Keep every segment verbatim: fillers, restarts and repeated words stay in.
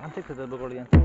Antik sudah berkali yang tu.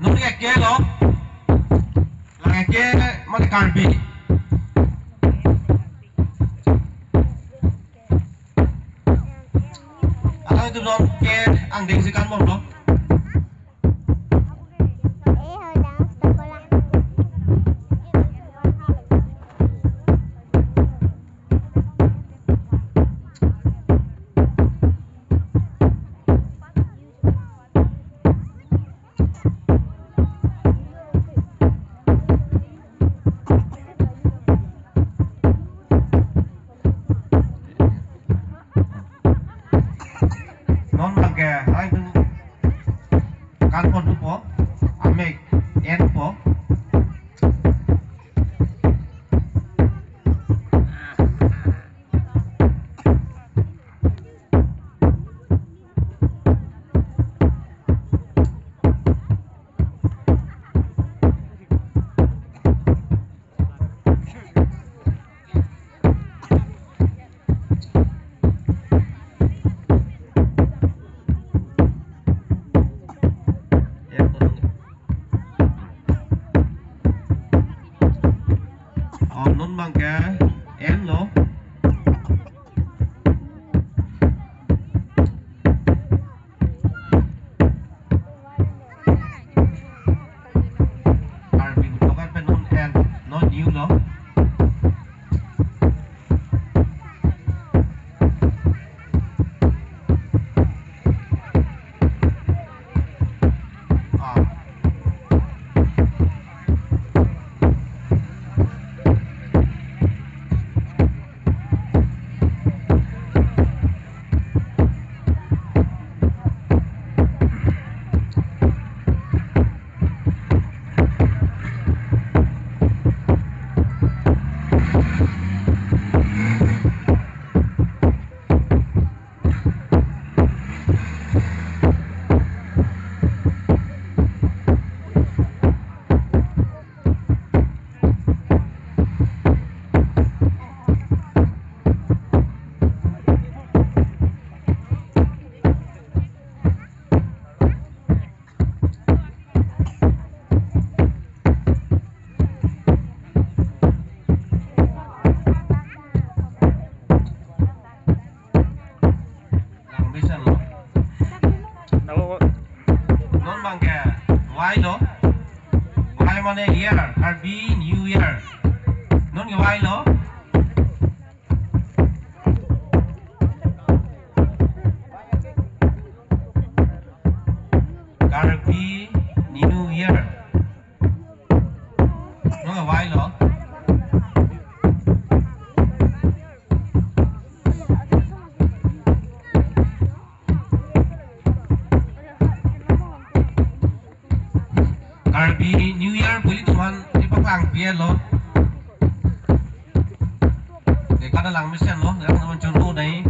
Non ke ke lo. Lake ke mane Karbi. Alang itu non ke angdeng si kan bom lo. Non bangke hai tu kan pon tu po, amek en po. Oh, non bangke en lo. Karbi Hudok pen non en, non new lo. Ah. Karbi New Year. Non kevailo. Karbi New Year. Non kevailo. Karbi New Year pu ilitum aphan ipaklang pietlo. Deka ta langmesenlo, deka ta chonpo dai.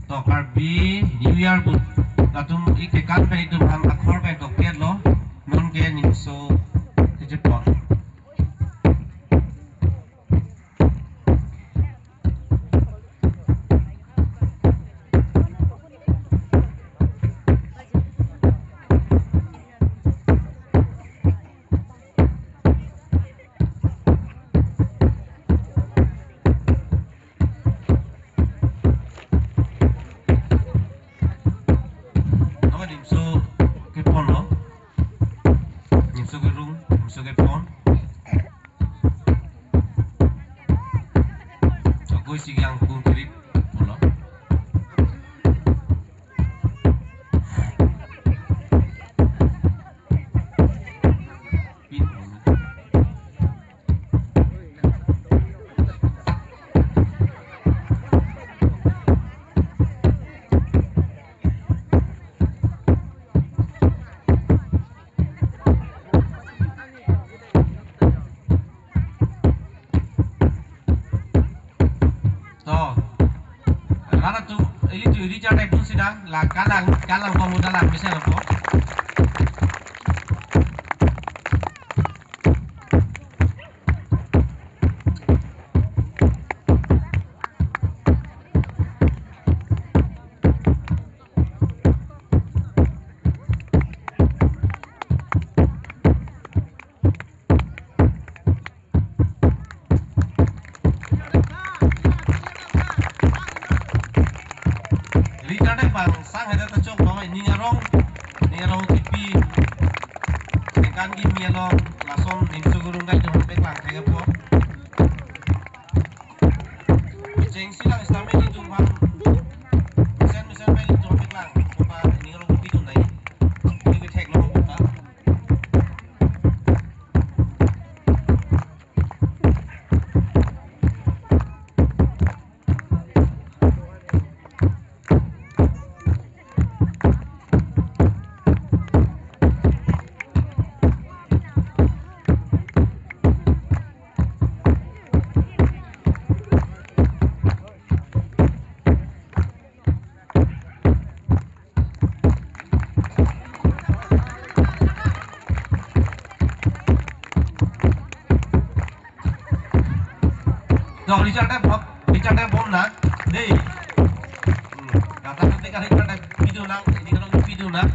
To Karbi New Year pu latum ikekan pen itum aphan akhor pen doketlo, non ke nimso kejepon. Amat nimso keponlo. Nimso kerung, nimso kepon. Chokoi si yang kung kirit ponlo. To, rara tu, ili tu iri char dai pun sida, la kalang, kalang pemodal lang bisa apa? Richard e bang sang hada ta chok bang ning arong, ning arong kipi. Kan kimi along lason nimso kerung kai jong peklang kai po. Chengsi lang sitame ilitum aphan. Mesen mesen pen ilitum peklang. Kota ning arong kipi tu nai. Ini kethek lo kota. Dong, Richard e bom, Richard e bom na, dei. Hmm, kata nanti kan Richard e video nang, ini kan video nang.